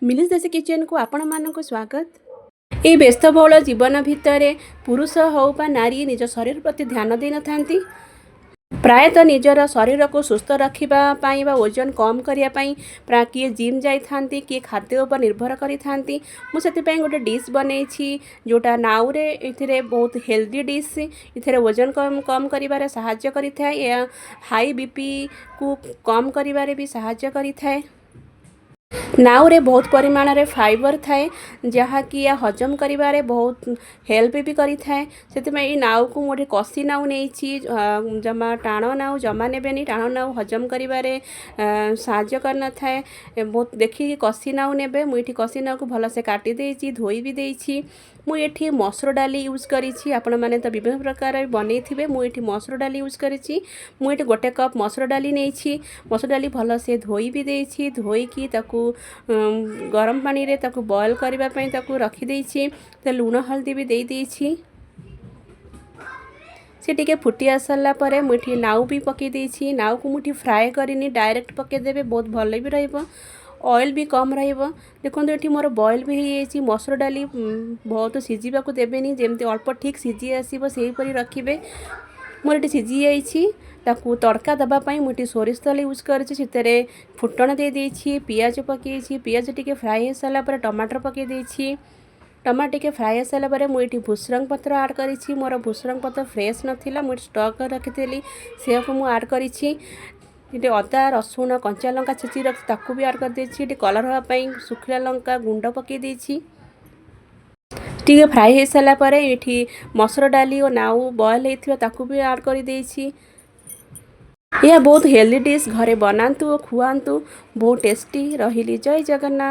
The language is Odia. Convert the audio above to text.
ମିଲିସ୍ ଦେଶୀ କିଚେନ୍କୁ ଆପଣମାନଙ୍କୁ ସ୍ୱାଗତ। ଏହି ବ୍ୟସ୍ତବହୁଳ ଜୀବନ ଭିତରେ ପୁରୁଷ ହେଉ ବା ନାରୀ, ନିଜ ଶରୀର ପ୍ରତି ଧ୍ୟାନ ଦେଇନଥାନ୍ତି। ପ୍ରାୟତଃ ନିଜର ଶରୀରକୁ ସୁସ୍ଥ ରଖିବା ପାଇଁ ବା ଓଜନ କମ୍ କରିବା ପାଇଁ ପ୍ରାୟ କିଏ ଜିମ୍ ଯାଇଥାନ୍ତି, କିଏ ଖାଦ୍ୟ ଉପରେ ନିର୍ଭର କରିଥାନ୍ତି। ମୁଁ ସେଥିପାଇଁ ଗୋଟେ ଡିଶ୍ ବନେଇଛି, ଯେଉଁଟା ନାଉରେ। ଏଥିରେ ବହୁତ ହେଲ୍ଦି ଡିଶ୍। ଏଥିରେ ଓଜନ କମ୍ କମ୍ କରିବାରେ ସାହାଯ୍ୟ କରିଥାଏ। ଏହା ହାଇ ବିପିକୁ କମ୍ କରିବାରେ ବି ସାହାଯ୍ୟ କରିଥାଏ। ନାଉରେ ବହୁତ ପରିମାଣରେ ଫାଇବର ଥାଏ, ଯାହାକି ଏହା ହଜମ କରିବାରେ ବହୁତ ହେଲ୍ପ ବି କରିଥାଏ। ସେଥିପାଇଁ ଏଇ ନାଉକୁ ମୁଁ ଏଠି କଷି ନାଉ ନେଇଛି, ଜମା ଟାଣ ନାଉ ଜମା ନେବେନି। ଟାଣ ନାଉ ହଜମ କରିବାରେ ସାହାଯ୍ୟ କରିନଥାଏ। ବହୁତ ଦେଖିକି କଷି ନାଉ ନେବେ। ମୁଁ ଏଠି କଷି ନାଉକୁ ଭଲସେ କାଟି ଦେଇଛି, ଧୋଇ ବି ଦେଇଛି। ମୁଁ ଏଠି ମସୁର ଡାଲି ୟୁଜ୍ କରିଛି। ଆପଣମାନେ ତ ବିଭିନ୍ନ ପ୍ରକାର ବନେଇଥିବେ। ମୁଁ ଏଠି ମସୁର ଡାଲି ୟୁଜ୍ କରିଛି। ମୁଁ ଏଠି 1 କପ୍ ମସୁର ଡାଲି ନେଇଛି। ମସୁର ଡାଲି ଭଲସେ ଧୋଇ ବି ଦେଇଛି। ଧୋଇକି ତାକୁ ଗରମ ପାଣିରେ ତାକୁ ବଏଲ୍ କରିବା ପାଇଁ ତାକୁ ରଖିଦେଇଛି। ତ ଲୁଣ ହଳଦୀ ବି ଦେଇ ଦେଇଛି। ସେ ଟିକେ ଫୁଟି ଆସିସାରିଲା ପରେ ମୁଁ ଏଠି ନାଉ ବି ପକାଇ ଦେଇଛି। ନାଉକୁ ମୁଁ ଏଠି ଫ୍ରାଏ କରିନି, ଡାଇରେକ୍ଟ ପକାଇଦେବେ, ବହୁତ ଭଲ ବି ରହିବ, ଅଏଲ୍ ବି କମ୍ ରହିବ। ଦେଖନ୍ତୁ, ଏଠି ମୋର ବଏଲ୍ ବି ହେଇଯାଇଛି। ମସୁର ଡାଲି ବହୁତ ସିଝିବାକୁ ଦେବେନି, ଯେମିତି ଅଳ୍ପ ଠିକ୍ ସିଝି ଆସିବ ସେହିପରି ରଖିବେ। ମୋର ଏଠି ସିଝି ଯାଇଛି। ତାକୁ ତଡ଼କା ଦେବା ପାଇଁ ମୁଁ ଏଠି ସୋରିଷ ତେଲ ୟୁଜ୍ କରିଛି। ସେଥିରେ ଫୁଟଣ ଦେଇ ଦେଇଛି, ପିଆଜ ପକାଇଛି। ପିଆଜ ଟିକେ ଫ୍ରାଏ ହେଇସାରିଲା ପରେ ଟମାଟର ପକାଇ ଦେଇଛି। ଟମାଟୋ ଟିକେ ଫ୍ରାଏ ହେଇସାରିଲା ପରେ ମୁଁ ଏଠି ଭୃସଙ୍ଗ ପତ୍ର ଆଡ଼୍ କରିଛି। ମୋର ଭୃସଙ୍ଗ ପତ୍ର ଫ୍ରେଶ୍ ନଥିଲା, ମୁଁ ଏଠି ଷ୍ଟକ୍ କରି ରଖିଥିଲି, ସେୟାକୁ ମୁଁ ଆଡ଼୍ କରିଛି। ଏଠି ଅଦା, ରସୁଣ, କଞ୍ଚା ଲଙ୍କା ଛେଚି ରଖି ତାକୁ ବି ଆଡ଼୍ କରିଦେଇଛି। ଏଠି କଲର୍ ହେବା ପାଇଁ ଶୁଖିଲା ଲଙ୍କା ଗୁଣ୍ଡ ପକାଇ ଦେଇଛି। ଟିକେ ଫ୍ରାଏ ହେଇସାରିଲା ପରେ ଏଠି ମସୁର ଡାଲି ଓ ନାଉ ବଏଲ୍ ହେଇଥିବା ତାକୁ ବି ଆଡ଼୍ କରିଦେଇଛି। ଏହା ବହୁତ ହେଲ୍ଦି ଡିଶ୍। ଘରେ ବନାନ୍ତୁ ଓ ଖୁଆନ୍ତୁ, ବହୁତ ଟେଷ୍ଟି। ରହିଲି, ଜୟ ଜଗନ୍ନାଥ।